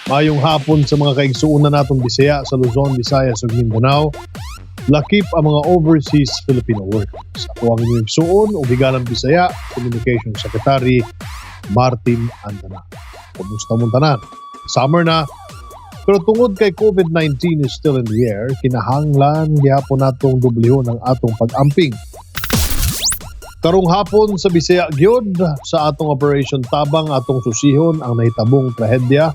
Mayong hapon sa mga kaigsuonan natong Bisaya sa Luzon, Visayas ug Mindanao. Lakip ang mga overseas Filipino workers. Ako ang inyong igsuon ug higalang Bisaya, Communication Secretary Martin Andanar. Kumusta mong tanan? Summer na, pero tungod kay COVID-19 is still in the air, kinahanglan gihapon natong dublihon ang atong pag-amping. Karong hapon sa Bisaya gyud, sa atong Operation Tabang, atong susihon ang nahitabong trahedya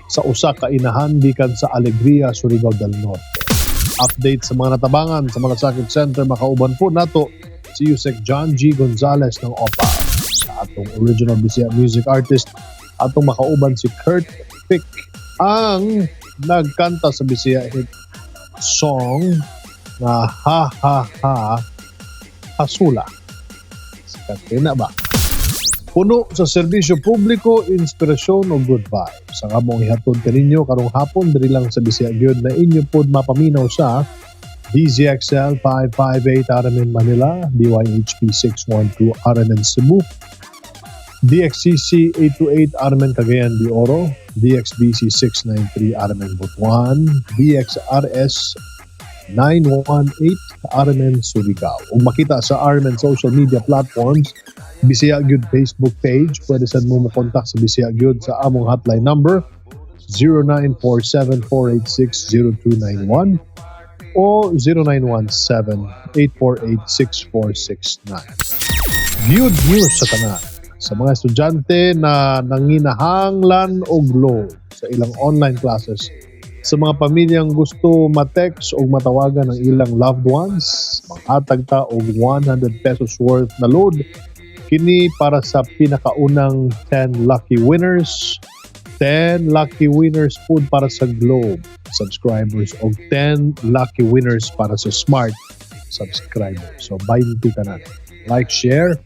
sa usa ka inahan gikan sa Alegria, Surigao del Norte. Update sa mga natabangan sa Malasakit Center, makauban po nato si Usec John G. Gonzales ng OPA. Sa atong original Bisaya music artist, atong makauban si Kurt Pick, ang nagkanta sa Bisaya hit song na "Ha Ha Ha Hasula". Sikat na ba? Puno sa serbisyo publiko, inspirasyon o good vibes ang among ihatod kaninyo karong hapon diri lang sa Bisaya gyud na inyo pod mapaminaw sa DZXL 558 RMN Manila, DYHP 612 RMN Cebu, DXCC 828 RMN Cagayan de Oro, DXBC 693 RMN Butuan, DXRS 918 RMN Surigao. Ug makita sa RMN social media platforms, Bisaya Gyud Facebook page, pwede sad mo mo-contact sa Bisaya Gyud sa among hotline number 0947-486-0291 o 0917-848-6469. Good news sa tanan. Sa mga estudyante na nanginahanglan og load sa ilang online classes, sa mga pamilyang gusto ma-text o matawagan ang ilang loved ones, manghatag ta og ₱100 worth na load kini para sa pinakaunang 10 lucky winners. 10 lucky winners pud para sa Globe subscribers o 10 lucky winners para sa Smart subscribers. So 20 tanan. Like, share,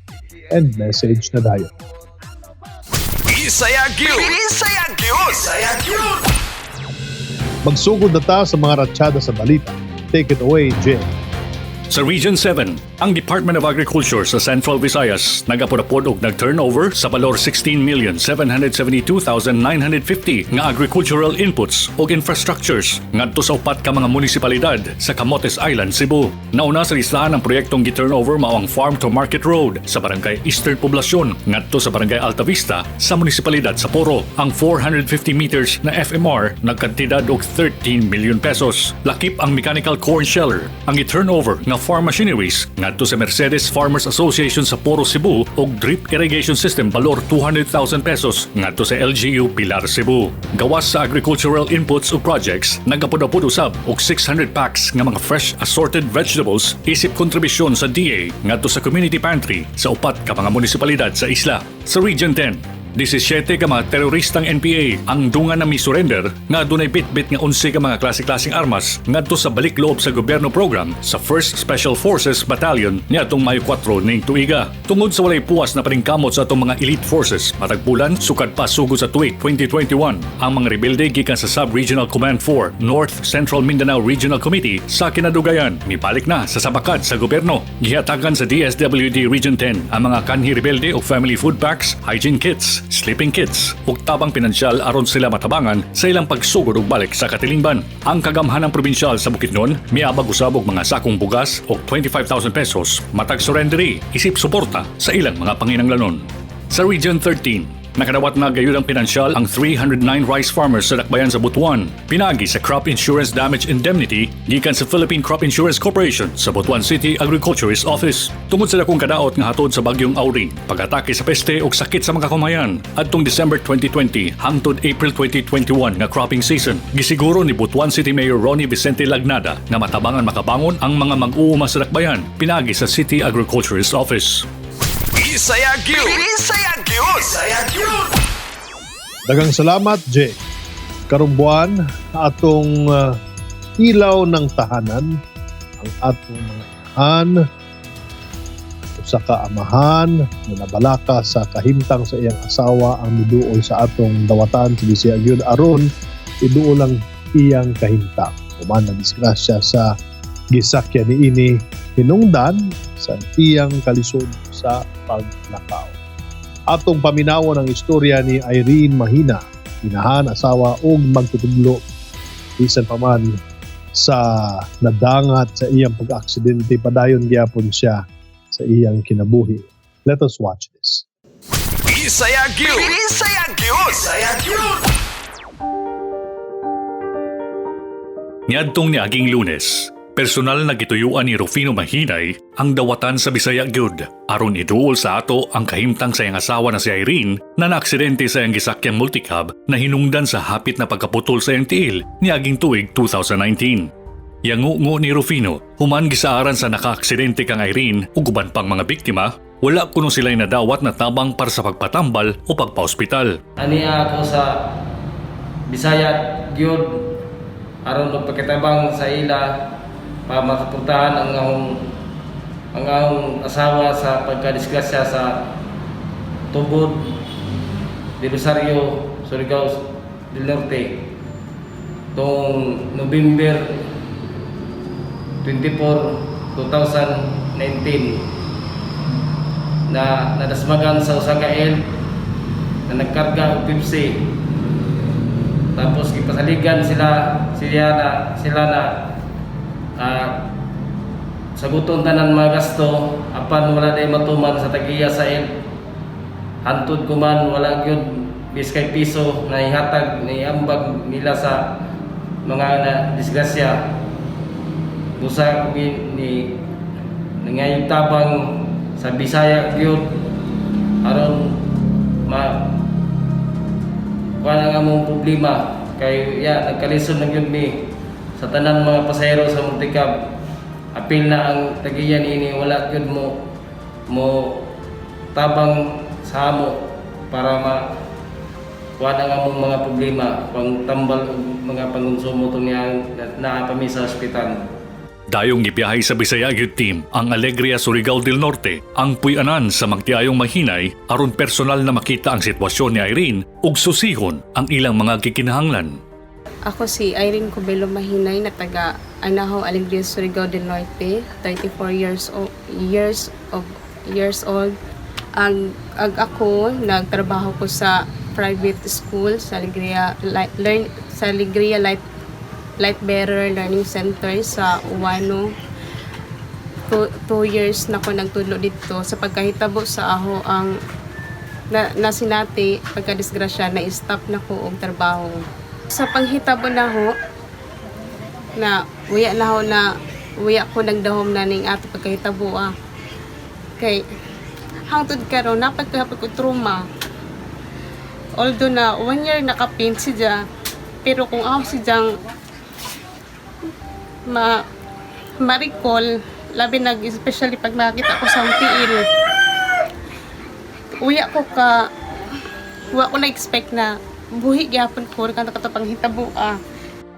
and message na dayon. Bisaya gyud. Bisaya gyud. Bisaya gyud. Magsugod na ta sa mga ratsada sa balita. Take it away, Jay. Sa Region 7, ang Department of Agriculture sa Central Visayas nagapod-apod og nag-turnover sa balor 16,772,950 nga agricultural inputs ug infrastructures ngadto sa upat ka mga munisipalidad sa Camotes Island, Cebu. Nauna sa listahan ang proyektong gi-turnover mao ang Farm to Market Road sa Barangay Eastern Poblacion ngadto sa Barangay Altavista sa munisipalidad sa Poro. Ang 450 meters na FMR nagkantidad og ₱13 million. Lakip ang mechanical corn sheller, ang i-turnover nga farm machineries ngadto sa Mercedes Farmers Association sa Poro, Cebu ug drip irrigation system balor ₱200,000 ngadto sa LGU Pilar, Cebu. Gawas sa agricultural inputs ug projects, nagapod-apod usab og 600 packs nga mga fresh assorted vegetables isip kontribusyon sa DA ngadto sa community pantry sa upat ka mga munisipalidad sa isla. Sa Region 10, 17 ka mga teroristang NPA ang dungan na mi-surrender nga adunay bitbit nga 11 ka mga klase-klaseng armas ngadto sa Balik Loob sa Gobyerno program sa 1st Special Forces Battalion niadtong Mayo 4 ning tuiga. Tungod sa walay puwas na paningkamot sa atong mga elite forces, matag bulan sukad pa sugod sa tuig 2021, ang mga rebelde gikan sa Sub-Regional Command 4 North Central Mindanao Regional Committee sa kinadugayan mibalik na sa sabakad sa gobyerno. Gihatagan sa DSWD Region 10 ang mga kanhi rebelde og family food packs, hygiene kits, sleeping kits ug tabang pinansyal aron sila matabangan sa ilang pagsugod og balik sa katilingban. Ang kagamhanang probinsyal sa Bukidnon miabag usab og mga sakong bugas og ₱25,000 matag surrenderee isip suporta sa ilang mga panginanglanon. Sa Region 13, nakadawat na gayudang pinansyal ang 309 rice farmers sa Dakbayan sa Butuan. Pinagi sa Crop Insurance Damage Indemnity gikan sa Philippine Crop Insurance Corporation sa Butuan City Agriculturist Office. Tungod sa dakong kadaot nga hatod sa bagyong Auring, pag-atake sa peste ug sakit sa mga kamayan adtong December 2020 hangtod April 2021 nga cropping season, gisiguro ni Butuan City Mayor Ronnie Vicente Lagnada nga matabangan makabangon ang mga mag-uuma sa Dakbayan pinagi sa City Agriculturist Office. Bisaya gyud. Bisaya gyud. Bisaya gyud. Daghang salamat, Jay. Karong buwan, atong ilaw ng tahanan, ang atong mga inahan, usa ka amahan na nabalaka sa kahimtang sa iyang asawa ang miduol sa atong dawatan sa Bisaya gyud aron iduol ang iyang kahimtang. Human na disgrasya sa gisakyan niini hinungdan sa iyang kalisod sa paglakaw. Atong paminawon ang istorya ni Irene Mahina. Inahan, asawa ug magtutudlo. Bisan pa man sa nadangat sa iyang pag-aksidente, padayon gyapon siya sa iyang kinabuhi. Let us watch this. Bisaya gyud. Bisaya gyud. Bisaya gyud. Niadtong niaging Lunes, personal na gituyuan ni Rufino Mahinay ang dawatan sa Bisaya gyud aron iduol sa ato ang kahimtang sa iyang asawa na si Irene na naaksidente sa iyang gisakyang multicab na hinungdan sa hapit na pagkaputol sa iyang tiil niaging tuig 2019. Yangungo ni Rufino, human gisaaran sa nakaaksidente kang Irene ug uban pang mga biktima, wala kuno sila'y nadawat na tabang para sa pagpatambal o pagpaospital. Aniya ako sa Bisaya gyud aron magpakitabang sa ila para masuportahan ang ahong asawa sa pagkadisgrasya sa Tubod de Rosario, Surigao del Norte tong November 24, 2019 na nadasmagan sa usa ka elk na nagkarga og Pepsi. Tapos gipasaligan sila siya na sila na saguton tanan mga gasto, apan wala day matuman sa tagiya sa elk. Hantod kuman wala gyud biskay piso na ihatag ni ambag nila sa mga na disgrasya. Busa ni, ni nangayong tabang sa Bisaya gyud aron ma kuan ang among problema kay ya nagkalisod na gyud mi sa tanan mga pasahero sa multicab. Apil na ang tagiya niini, wala gyud mo mo tabang sa amo para ma kuan ang among mga problema pang tambal og mga pangonsumo tong niya naa pa mi sa ospital. Dayong gibiyahe sa Bisaya Gyud Team ang Alegria, Surigao del Norte ang puy-anan sa magtiayong Mahinay aron personal na makita ang sitwasyon ni Irene ug susihon ang ilang mga gikinahanglan. Ako si Irene Cubelo Mahinay na taga Anahaw, Alegria, Surigao del Norte, 34 years old. Ang ako nagtrabaho ko sa private school sa Alegria Light, Learn sa Alegria Light Light Bearer Learning Center sa Uwano. 2 years na ko nagtudlo dito. Sa pagkahitabo sa aho ang na, nasinati pagkadisgrasya, na stop na ko og trabaho. Sa panghitabo na ho na uya na ho na uya ko nagdahom na ning ato pagkahitabo ah. Kay hangtod karon napagkahapon ko trauma. Although na one year nakapin siya, pero kung ako siyang ma ma-recall, labi nag especially pag nakita ko sa tiil, uya ko ka wa ko na-expect na buhi gyapon ko kanto kato panghitabo ah.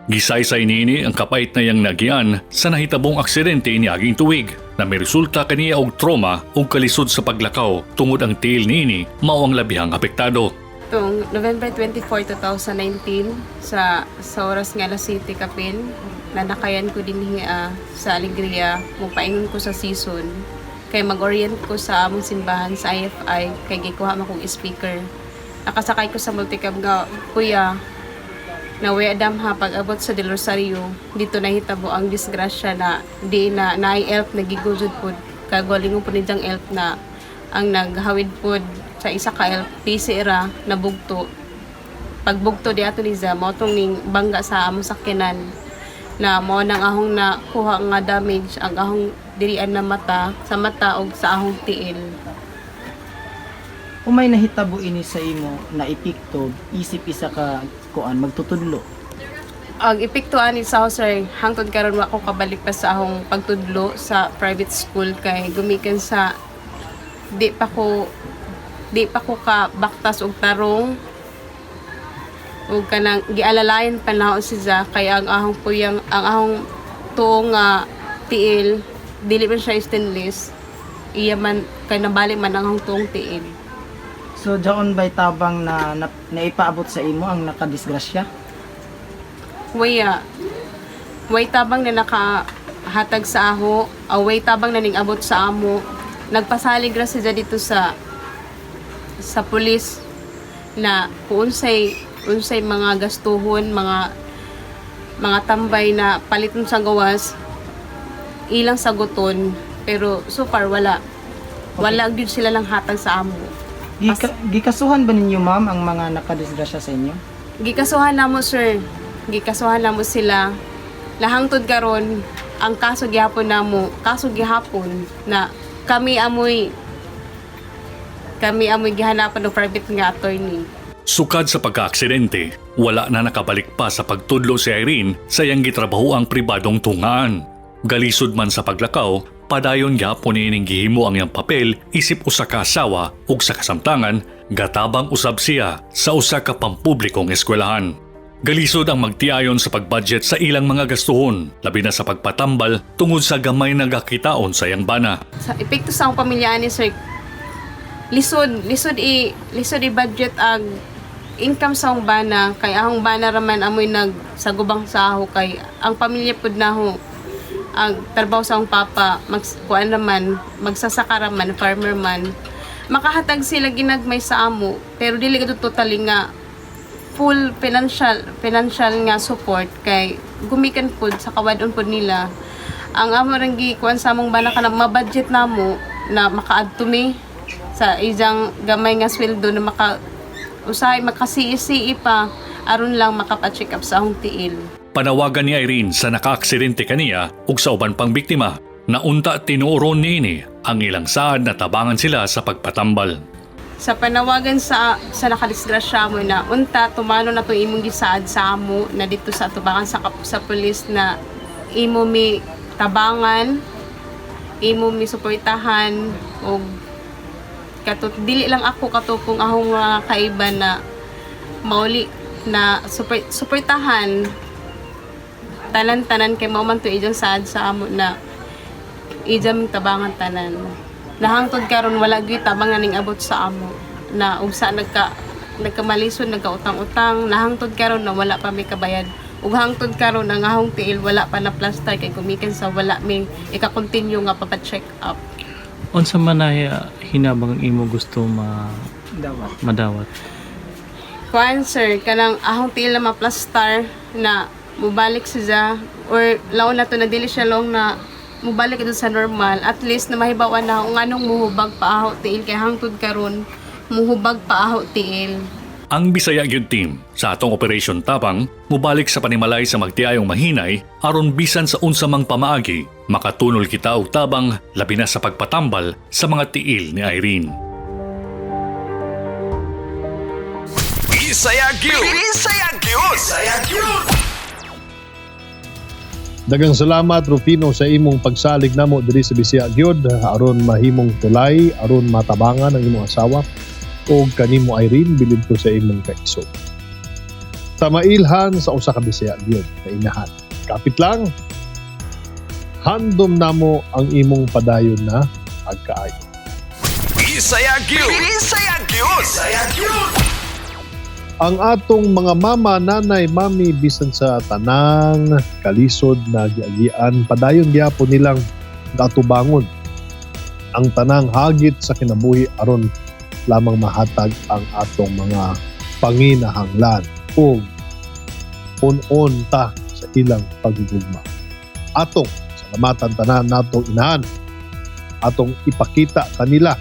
Gisaysay niini ang kapait na iyang nagian sa nahitabong aksidente niaging tuig na may resulta kaniya og trauma ug kalisod sa paglakaw tungod ang tiil niini mao ang labihang apektado. Itong November 24, 2019 sa oras nga alas 7 kapin, nanakayan ko din sa Alegria, mupaingon ko sa season kay mag-orient ko sa among simbahan sa IFI kay gikuha man kong speaker. Nakasakay ko sa multicab nga kuya na way adam ha. Pag abot sa Del Rosario dito nahitabo ang disgrasya na di na naay elk na gigujud pod, kagalingon po niyang elk na ang naghawid pod sa isa ka elk PC ra nabugto. Pagbugto di ato ni Za mao tong ning bangga sa among sakyanan na mao nang ahong nakuha nga damage ang ahong dirian na mata, sa mata og sa ahong tiil. Kung may nahitabo ini sa imo na epekto isip isa ka kuan magtutudlo? Ang epekto ani sa ako, sir, hangtod karon wa ko kabalik pa sa akong pagtudlo sa private school kay gumikan sa di pa ko ka baktas og tarong ug kanang gialalayan pa nako si Za kay ang ahong puyang, ang ahong tuo nga tiil dili man siya stainless, iya man kay nabali man ang ahong tuong tiil. So jaon bay tabang na naipaabot sa imo ang nakadisgrasya? Waya. Way tabang na nakahatag sa aho, way tabang na ning abot sa amo. Nagpasalig ra siya dito sa pulis na kung unsay Unsay mga gastuhon, mga tambay na paliton sa gawas, ilang saguton, pero so far wala. Wala gyud sila lang hatag sa amo. Gikasuhan ba ninyo, ma'am, ang mga nakadisgrasya sa inyo? Gikasuhan namo, sir. Gikasuhan namo sila. Lahangtod karon ang kaso gihapon namo, kaso gihapon na kami amoy gihanapan og private nga attorney. Sukad sa pagkaaksidente, wala na nakabalik pa sa pagtudlo si Irene sa iyang gitrabaho ang pribadong tungaan. Galisod man sa paglakaw, padayon gyapon niining gihimo ang iyang papel isip usa ka asawa ug sa kasamtangan gatabang usab siya sa usa ka pampublikong eskwelahan. Galisod ang magtiayon sa pagbudget sa ilang mga gastuhon, labi na sa pagpatambal tungod sa gamay na gakitaon sa iyang bana. Sa epekto sa akong pamilya ni sir, lisod i budget ang income sa akong bana kay akong bana raman amoy nag sagubang sa aho kay ang pamilya pud naho ang trabaho sa akong papa mag kuan raman, magsasaka raman, farmer man. Makahatag sila ginagmay sa amo, pero dili gud totally nga full financial financial nga support kay gumikan pud sa kawadon pud nila. Ang amo rang gikuan sa among bana kanang ma-budget namo na makaadto mi sa isang gamay nga sweldo na maka usahay makasi-si pa aron lang makapa-check up sa akong tiil. Panawagan ni Irene sa nakaaksidente kaniya ug sa uban pang biktima na unta tinuoron niini ang ilang saad na tabangan sila sa pagpatambal. Sa panawagan sa nakadisgrasya mo na unta tumano na tong imong gisaad sa amo na dito sa tubangan sa pulis na imo mi tabangan, imo mi suportahan og kato dili lang ako katupong ahong mga kaiba na mauli na suportahan tanan-tanan kay mao man to ijang saad sa amo na ijang tabangan tanan. Nahangtod karon wala gyud tabang ning abot sa amo na ug sa nagkamalison, nagkautang-utang. Nahangtod karon na wala pa may kabayad ug hangtod karon ang ahong tiil wala pa na plaster kay gumikan sa wala may ika-continue nga papa-check up. Unsa man ay hinabang ang imo gusto ma Dawat. madawat? Kuan sir, kanang ahong tiil na maplastar na mubalik siya or laon na to na dili siya long na mubalik ito sa normal, at least na mahibawan na kung anong muhubag pa aho tiil kay hangtod karon muhubag pa aho tiil. Ang Bisaya Gyud Team sa atong Operation Tabang mubalik sa panimalay sa magtiayong mahinay aron bisan sa unsa mang pamaagi makatunol kita og tabang, labi na sa pagpatambal sa mga tiil ni Irene. Bisaya Gyud. Bisaya Gyud. Bisaya Gyud. Daghang salamat, Rufino, sa imong pagsalig namo diri sa Bisaya gyud aron mahimong tulay, aron matabangan ang imong asawa ug kanimo, Irene, bilib ko sa imong kaisog. Tamailhan sa usa ka Bisaya gyud na inahan. Kapit lang, handom namo ang imong padayon na pagkaayo. Bisaya Gyud. Bisaya Gyud. Bisaya Gyud. Ang atong mga mama, nanay, mami, bisan sa tanang kalisod na giagian, padayon gyapon nilang gatubangon ang tanang hagit sa kinabuhi aron lamang mahatag ang atong mga panginahanglan ug pun-on ta sa ilang pagigugma. Atong salamatan tanan natong inahan. Atong ipakita kanila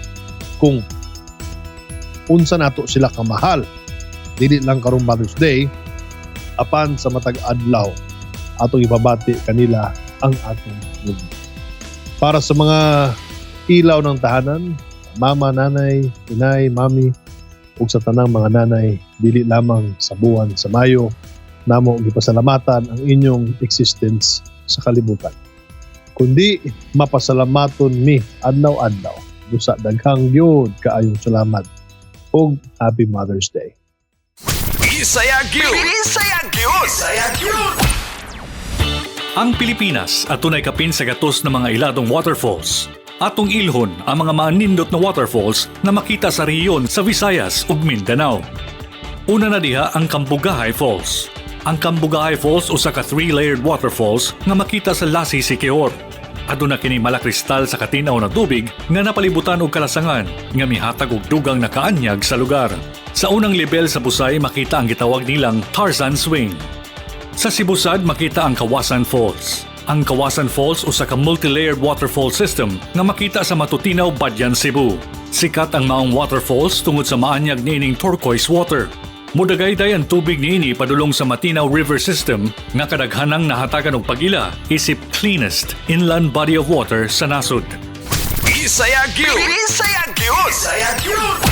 kung unsa nato sila kamahal, dili lang karong Mother's Day, apan sa matag adlaw atong ibabati kanila ang atong gugma. Para sa mga ilaw ng tahanan, mama, nanay, inay, mami, ug sa tanang mga nanay, dili lamang sa buwan sa Mayo namo gipasalamatan ang inyong existence sa kalibutan, kundi mapasalamaton mi adlaw-adlaw. Busa daghang gyud kaayong salamat ug Happy Mother's Day. Bisaya Gyud. Bisaya Gyud. Bisaya Gyud. Ang Pilipinas adunay kapin sa gatos na mga iladong waterfalls. Atong ilhon ang mga maanindot na waterfalls na makita sa rehiyon sa Visayas ug Mindanao. Una na diha ang Cambugahay Falls. Ang Cambugahay Falls usa ka three-layered waterfalls nga makita sa Lazi, Siquijor. Aduna kini malakristal sa katinaw na tubig nga napalibutan og kalasangan nga mihatag og dugang nakaanyag sa lugar. Sa unang level sa Busay, makita ang gitawag nilang Tarzan Swing. Sa Cebu sad, makita ang Kawasan Falls. Ang Kawasan Falls usa ka multi-layered waterfall system nga makita sa Matutinaw, Badian, Cebu. Sikat ang maong waterfalls tungod sa maanyag niining turquoise water. Mudagayday ang tubig niini padulong sa Matinaw River System nga kadaghanang nahatagan og pag-ila isip cleanest inland body of water sa nasod. Bisaya gyud. Bisaya gyud. Bisaya gyud.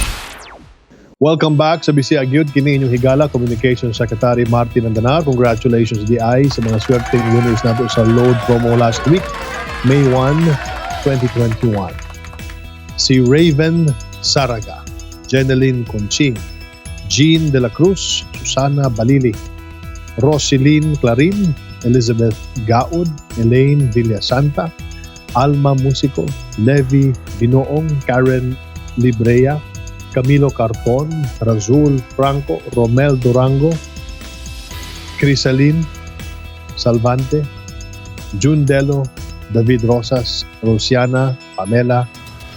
Welcome back sa Bisaya Gyud. Kini inyong higala, Communication Secretary Martin Andanar. Congratulations diay sa mga swerteng winners nato sa load promo last week, May 1, 2021. Si Raven Saraga, Jeneline Conching, Jean De La Cruz, Susana Balili, Roseline Clarin, Elizabeth Gaud, Elaine Villasanta, Alma Musico, Levi Binoong, Karen Librea, Camilo Carpon, Razul Franco, Romel Durango, Crisaline Salvante, June Delo, David Rosas, Rosiana, Pamela,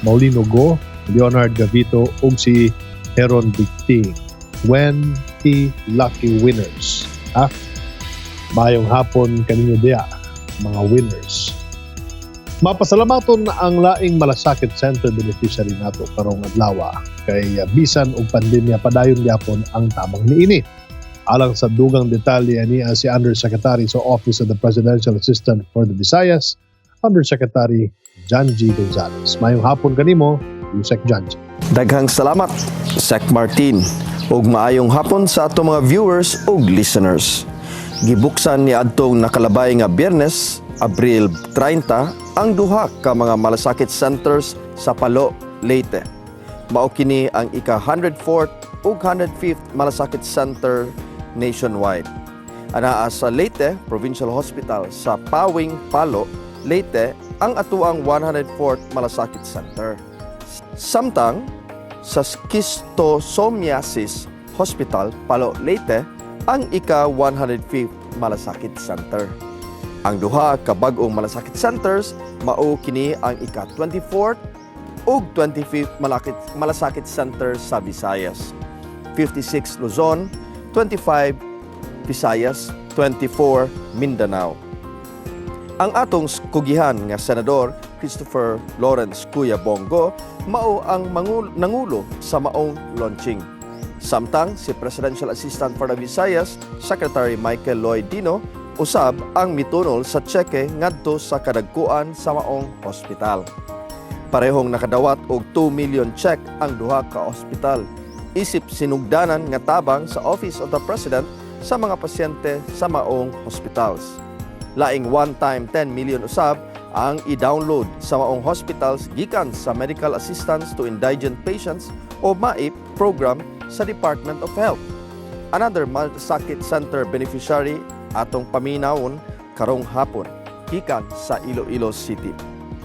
Maulino Go, Leonard Gavito, ug si Heron Bigting. 20 lucky winners. Ha? Maayong hapon kaninyo diya, mga winners. Mapasalamaton ang laing Malasakit Center beneficiary nato karong adlaw kay bisan og pandemya, padayon gyapon ang tabang niini. Alang sa dugang detalye, niya si Undersecretary sa Office of the Presidential Assistant for the Visayas, Undersecretary Janji Gonzales. Maayong hapon kanimo, Usec Janji. Daghang salamat, Sec Martin. Ug maayong hapon sa ato mga viewers ug listeners. Gibuksan ni adtong nakalabay nga Biyernes, Abril 30, ang duha ka mga malasakit centers sa Palo, Leyte. Mao kini ang ika-104th ug 105th Malasakit Center nationwide. Anaa sa Leyte Provincial Hospital sa Pawing, Palo, Leyte ang atuang 104th Malasakit Center. Samtang sa Schistosomiasis Hospital, Palo, Leyte ang ika-105th Malasakit Center. Ang duha ka bag-ong Malasakit Centers mao kini ang ika-24th ug 25th Malasakit Center sa Visayas. 56 Luzon, 25 Visayas, 24 Mindanao. Ang atong kugihan nga Senador Christopher Lawrence Kuya Bong Go mao ang nangulo sa maong launching. Samtang si Presidential Assistant for the Visayas, Secretary Michael Lloyd Dino, usab ang mitunol sa tseke ngadto sa kadagkuan sa maong hospital. Parehong nakadawat og 2 million check ang duha ka ospital isip sinugdanan nga tabang sa Office of the President sa mga pasyente sa maong hospitals. Laing one-time 10 million usab ang i-download sa maong hospitals gikan sa Medical Assistance to Indigent Patients o MAIP program sa Department of Health. Another Malasakit Center beneficiary atong paminawon karong hapon gikan sa Iloilo City.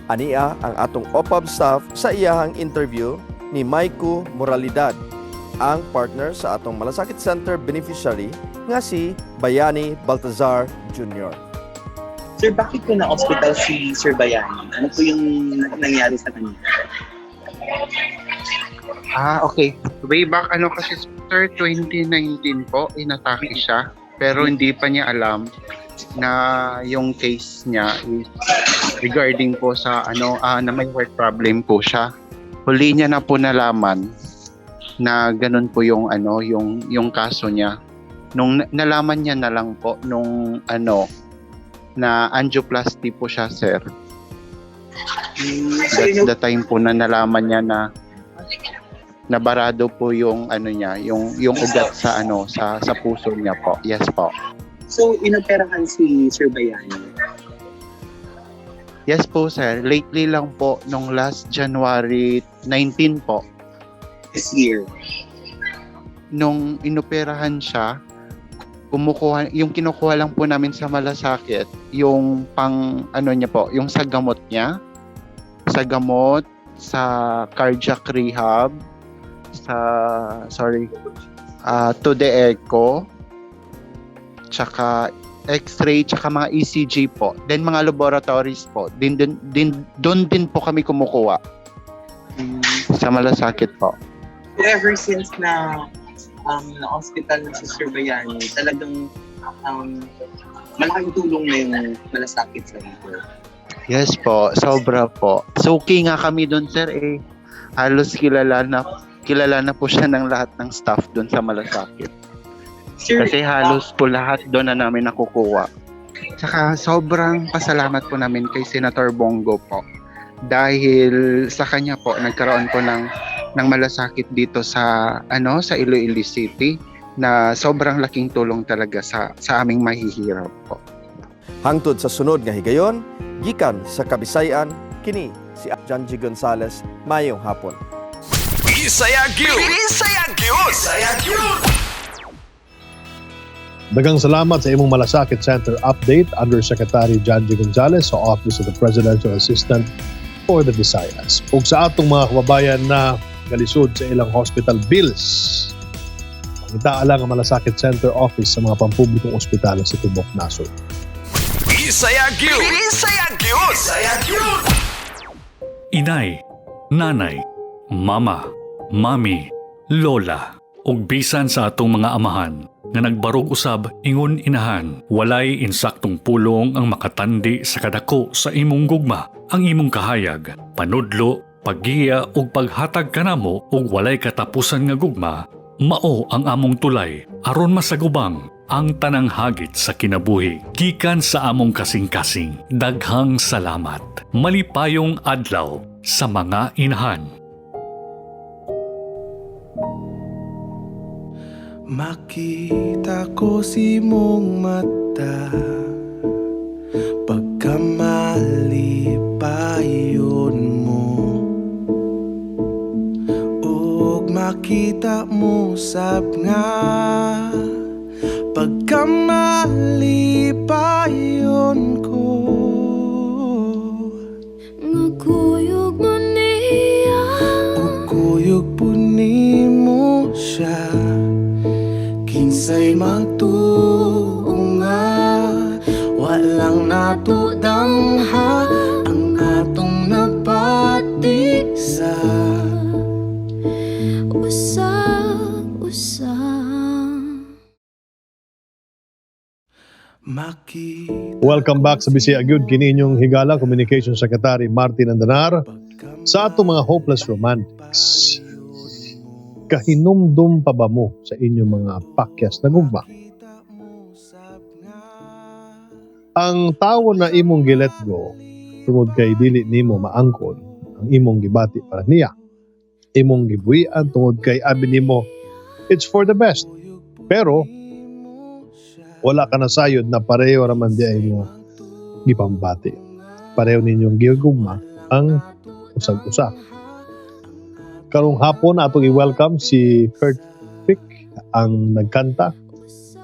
Ania ang atong OPAB staff sa iyahang interview ni Maiku Moralidad, ang partner sa atong Malasakit Center beneficiary nga si Bayani Baltazar Jr. Sir, bakit po na-hospital si Sir Bayani? Ano po yung nangyari sa kanya? Ah, okay. Way back, ano kasi sir, 2019 po, inatake siya. Pero hindi pa niya alam na yung case niya is regarding po sa ano na may heart problem po siya. Huli niya na po nalaman na ganun po yung ano yung kaso niya. Nung nalaman niya na lang po nung ano na angioplasty po siya, sir. So, That's the time po na nalaman niya na nabarado po yung ano niya, yung ugat sa ano sa puso niya po. Yes po. So, inoperahan si Sir Bayani. Yes po, sir. Lately lang po nung last January 19 po This year. Nung inoperahan siya, kumukuha yung kinukuha lang po namin sa Malasakit, yung pang ano niya po, yung sa gamot niya, sa gamot, sa cardiac rehab, sa, sorry, to the echo, tsaka x-ray, tsaka mga ECG po. Then mga laboratories po. Din doon din po kami kumukuha sa Malasakit po. So, ever since na na-hospital na si Sir Bayani, talagang malaking tulong na yung malasakit sa inyo. Yes po, sobra po. Suki nga kami doon, sir, eh. Halos kilala na po siya ng lahat ng staff doon sa Malasakit. Sir, Kasi halos po lahat doon na namin nakukuha. Tsaka sobrang pasalamat po namin kay Senator Bong Go po. Dahil sa kanya po nagkaroon po ng malasakit dito sa ano sa Iloilo City na sobrang laking tulong talaga sa aming mahihirap po. Hangtod sa sunod nga higayon, gikan sa Kabisayan, kini si Janji Gonzales, mayong hapon. Bisaya gyud. Bisaya gyud. Bisaya gyud. Daghang salamat sa imong Malasakit Center update, Undersecretary Janji Gonzales sa Office of the Presidential Assistant for the Visayas. Ug sa atong mga kababayan na galisod sa ilang hospital bills, pangitaa lang ang Malasakit Center Office sa mga pampublikong ospital sa tibok nasod. Bisaya gyud. Bisaya gyud. Bisaya gyud. Inay, nanay, mama, mami, lola, ug bisan sa atong mga amahan nga nagbarog usab ingon inahan, walay insaktong pulong ang makatandi sa kadako sa imong gugma, ang imong kahayag, panudlo, paggiya ug paghatag kanamo og walay katapusan nga gugma, mao ang among tulay aron masagubang ang tanang hagit sa kinabuhi gikan sa among kasing-kasing. Daghang salamat. Malipayong adlaw sa mga inahan. Makita ko sa imong mata, pagkamalipayon mo, ug makita mo sab nga pagkamalipayon ko. Nga kuyog mo niya. Ug kuyog po nimo siya. Kinsay magtuo nga walang nato damha ang atong nabati sa usag usag. Makita Welcome back sa Bisaya Gyud. Kini inyong higala, Communication Secretary Martin Andanar. Sa atong mga hopeless romantics, kahinumdum pa ba mo sa inyong mga pakyas na gugma? Ang tawo na imong gi-let go tungod kay dili nimo maangkon ang imong gibati para niya. Imong gibuhian tungod kay abi nimo it's for the best. Pero wala ka nasayod na pareho raman diay mo gipambati. Pareho ninyong gigugma ang usag-usa. Karong hapon atong i-welcome si Kurt Fick, ang nagkanta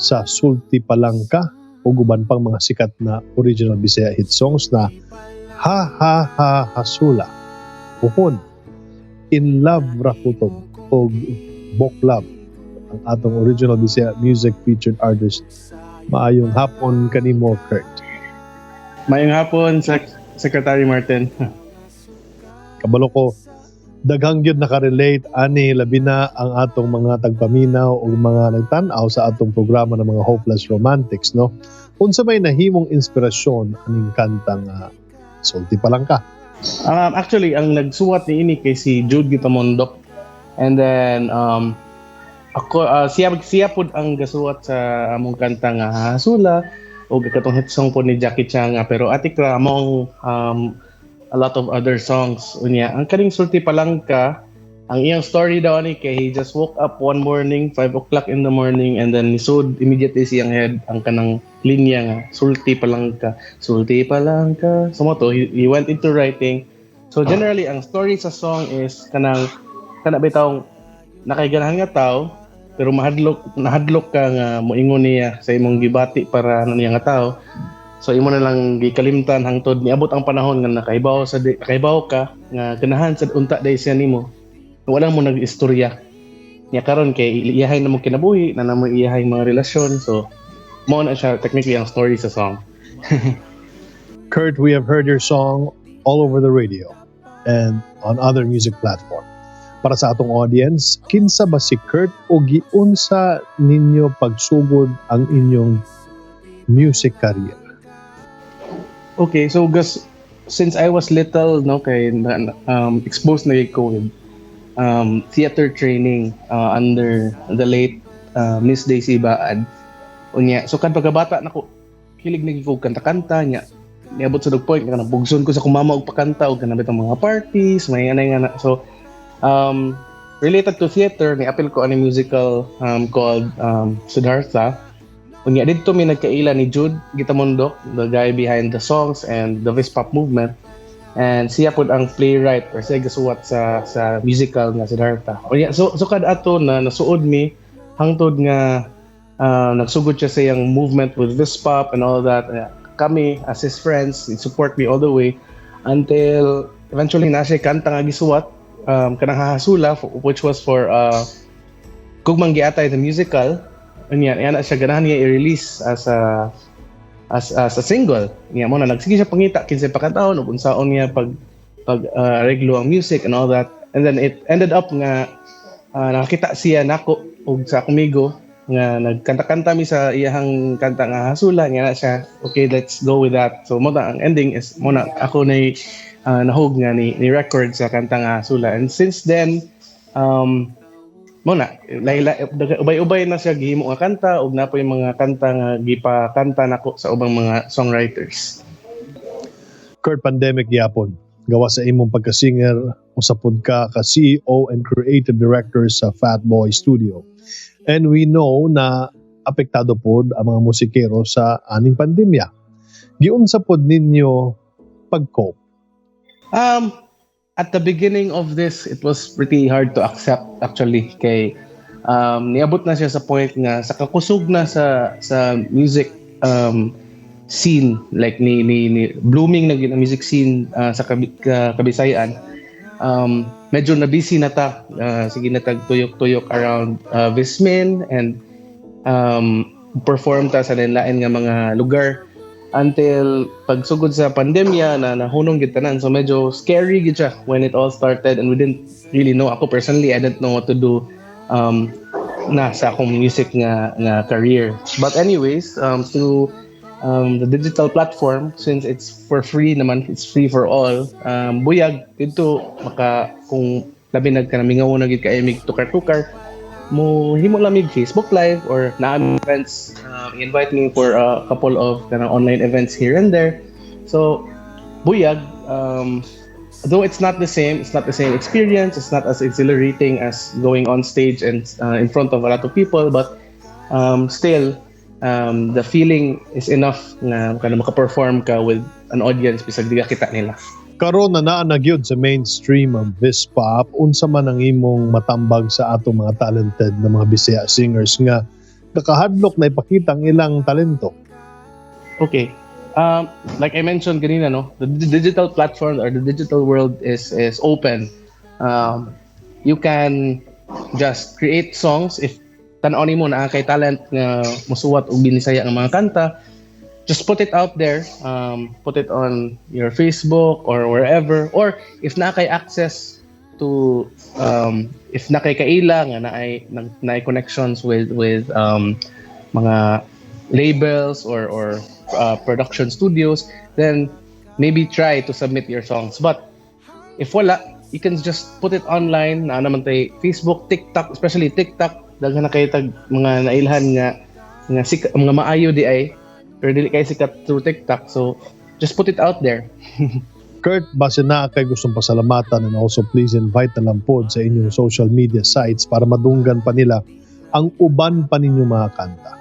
sa Sulti Palangka ug uban pang mga sikat na original Bisaya hit songs na Ha Ha Ha Hasula, Puhon, In Love Rakutob ug Bok Love, ang atong original Bisaya music featured artist. Maayong hapon kanimo, Kurt. Maayong hapon, Secretary Martin. Kabalo ko daghang gyud nakarelate ani, labi na ang atong mga tagpaminaw o mga nagtan-aw sa atong programa ng mga hopeless romantics, no? Unsa may nahimong inspirasyon aning kantang Sulti Pa Lang Ka? Actually, ang nagsuwat ni ini kay si Jude Gitamondok. And then ako, siya siya pud ang gasuwat sa among kanta nga Hasula o katong hit song po ni Jackie Chan nga Pero Atik Ra, among a lot of other songs. Unya, ang kaning Sulti Pa Lang Ka, ang iyang story daw ani kay he just woke up one morning, 5 o'clock in the morning, and then nisud immediately siyang head ang kanang linya nga "Sulti pa lang ka, sulti pa lang ka." So mao to, he went into writing. So generally, ang story sa song is kanang kana bitawng nakaiganahan nga tao pero mahadlok, nahadlok ka nga moingon niya sa imong gibati para ano niya nga tao. So imo na lang gikalimtan hangtod niabot ang panahon nga nakahibaw ka nga ganahan sad unta day siya nimo. Wala mo nag-istorya. Nya karon kay iyahay na mo kinabuhi, na mo iyahay mga relasyon. So mao na siya technically ang story sa song. Kurt, we have heard your song all over the radio and on other music platform. Para sa atong audience, kinsa ba si Kurt o giunsa ninyo pagsugod ang inyong music career? Okay, so gas since I was little, no, kay exposed na ko with theater training under the late Miss Daisy Baad. Unya, so kan pagkabata nako, hilig na ko kanta-kanta nya. Niabot sa dug point nga bugson ko sa akong mama og pakanta og kanang bitang mga parties, may anay nga na. So related to theater, ni-apil ko ani musical called Siddhartha. Unya didto mi nagkaila ni Jude Gitamondoc, the guy behind the songs and the Vispop movement. And siya pod ang playwright or siya gasuwat sa musical nga Siddhartha. Unya so kad ato na nasuod mi hangtod nga nagsugod siya sa iyang movement with Vispop and all that. Kami as his friends, support me all the way until eventually na siya kanta nga gisuwat kanang Hahasula, which was for Gugmang Giatay the musical. Unya, yan na siya ganahan niya i-release as a single. Niya mo na nagsige siya pangita kinsay pakantahon ug unsaon niya pag reglo ang music and all that. And then it ended up nga nakakita siya nako ug sa akong amigo nga nagkanta-kanta mi sa iyahang kanta nga Hasula. Niya na siya, "Okay, let's go with that." So mo na ang ending is mo na ako na nahog nga ni record sa kanta nga Hasula. And since then mo na laila, ubay-ubay na siya gihimo nga kanta ug naa poy mga kanta nga gipakanta nako sa ubang mga songwriters. Kurt, pandemic gyapon. Gawa sa imong pagka-singer, usa pod ka ka CEO and creative director sa Fatboy Studio. And we know na apektado pod ang mga musikero sa aning pandemya. Giunsa pod ninyo pag-cope? At the beginning of this, it was pretty hard to accept actually kay niabot na siya sa point nga sa kakusog na sa music scene, like ni blooming na gyud ang music scene sa Kabisayaan. Medyo na busy na ta, sige na tag tuyok-tuyok around Vismin and perform ta sa lain nga mga lugar until pagsugod sa pandemya na nahunong gid tanan. So medyo scary gid siya when it all started and we didn't really know. Ako personally, I didn't know what to do na sa akong music nga career. But anyways, through the digital platform, since it's for free naman, it's free for all, buyag dito maka kung labi nag kanang mingaw na gid kaayo mig tukar-tukar mo, himo lang mig Facebook Live or naa events, invite me for a couple of kanang online events here and there. So buyag, though it's not the same experience, it's not as exhilarating as going on stage and in front of a lot of people, but still the feeling is enough nga kana maka-perform ka with an audience bisag di ka kita nila. Karon na naa na gyud sa mainstream ang Vispop, unsa man ang imong matambag sa atong mga talented na mga Bisaya singers nga nakahadlok na ipakita ang ilang talento? Okay. Like I mentioned kanina, no, the digital platform or the digital world is open. You can just create songs if tan-aw nimo naa kay talent nga musuwat og binisaya nga mga kanta. Just put it out there. Put it on your Facebook or wherever. Or if naa kay access to if naa kay kaila nga naay connections with mga labels or production studios, then maybe try to submit your songs. But if wala, you can just put it online. Naa naman tay Facebook, TikTok, especially TikTok, daghan na kay tag mga nailhan nga mga maayo di ay pero dili kay sikat through TikTok. So just put it out there. Kurt, base naa kay gustong pasalamatan and also please invite na lang pod sa inyong social media sites para madunggan pa nila ang uban pa ninyong mga kanta.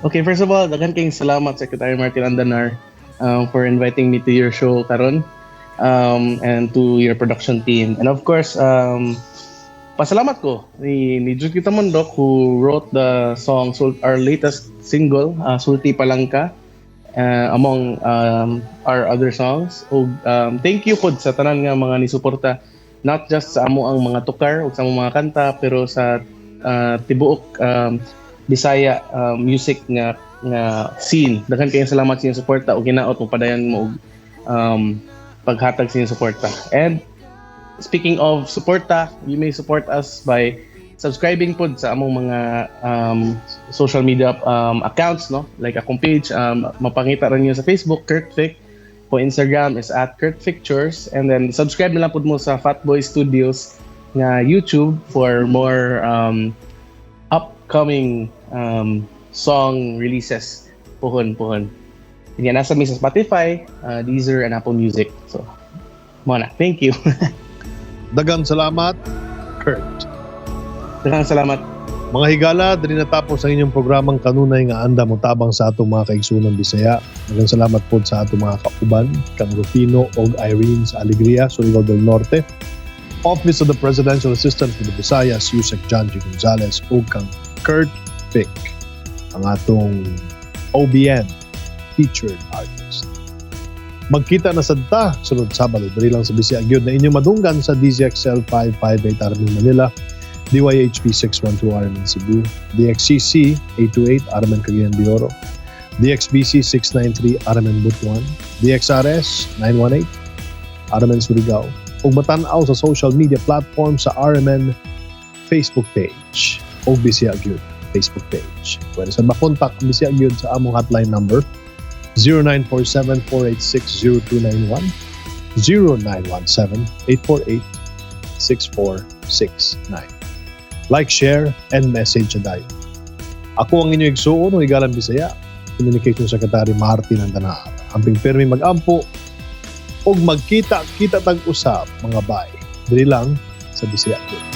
Okay, first of all, daghan kayong salamat, Secretary Martin Andanar, for inviting me to your show karon and to your production team. And of course, pasalamat ko ni Jude Gitamondoc who wrote the song, our latest single, Sulti Palangka, among our other songs. Ug thank you pod sa tanan nga mga nisuporta, not just sa amo ang mga tukar ug sa among mga kanta, pero sa tibuok Bisaya music nga scene. Daghan kayong salamat sa inyong suporta ug hinaot mo padayon mo og paghatag sa inyong suporta. And Speaking of suporta, you may support us by subscribing pod sa among mga social media accounts, no? Like akong page, mapangita rin niyo sa Facebook, Kurt Fic. Po Instagram is @KurtFictures. And then subscribe na lang pod mo sa Fatboy Studios nga YouTube for more upcoming song releases. Puhon, puhon. Yan, nasa mi sa Spotify, Deezer, and Apple Music. So, mao na. Thank you. Daghang salamat, Kurt. Daghang salamat. Mga higala, diri natapos ang inyong programang kanunay nga andam motabang sa atong mga kaigsuonang Bisaya. Daghang salamat pod sa atong mga kauban, kang Rufino og Irene sa Alegria, Surigao del Norte. Office of the Presidential Assistant for the Visayas, Usec John G. Gonzalez, ug kang Kurt Fic, ang atong OBN featured artist. Magkita na sad ta sunod Sabado diri lang sa Bisaya gyud na inyong madunggan sa DZXL 558 RMN Manila, DYHP 612 RMN Cebu, DXCC 828 RMN Cagayan de Oro, DXBC 693 RMN Butuan, DXRS 918 RMN Surigao, ug matan-aw sa social media platform sa RMN Facebook page o Bisaya gyud Facebook page. Pwede sa makontak ang Bisaya gyud sa among hotline number 0947-486-0291, 0917-848-6469. Like, share, and message dayon. Ako ang inyong igsuon o higalang Bisaya, Communication Secretary Martin Andanar. Amping pirmi mag-ampo ug magkita-kita tag usab, mga bay. Diri lang sa Bisaya gyud.